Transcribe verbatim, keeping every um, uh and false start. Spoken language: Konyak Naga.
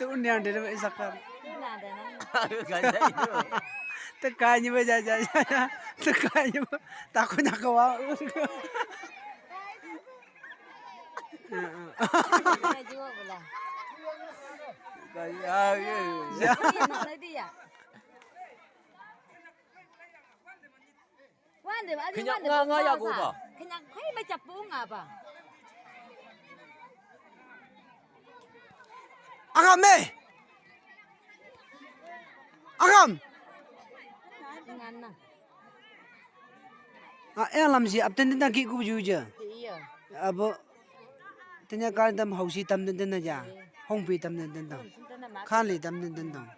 Tu niang de ba isakar. Te kanya ba ja ja ja. Te kanya ba. Takut nak kau. Kaya. Ya. Wande ba, adi Kenya wande nga ba nga ya ba go sa. Ba. Kenya kai ba chapu nga ba. Agam eh. Agam. Ngan na. Ah, eh, lam si ap ten ten ki ku ju ja. Iya. Abo tenya kan tam hau si tam ten ten na ja. Hong pi tam ten ten dong. Kan li tam ten ten dong.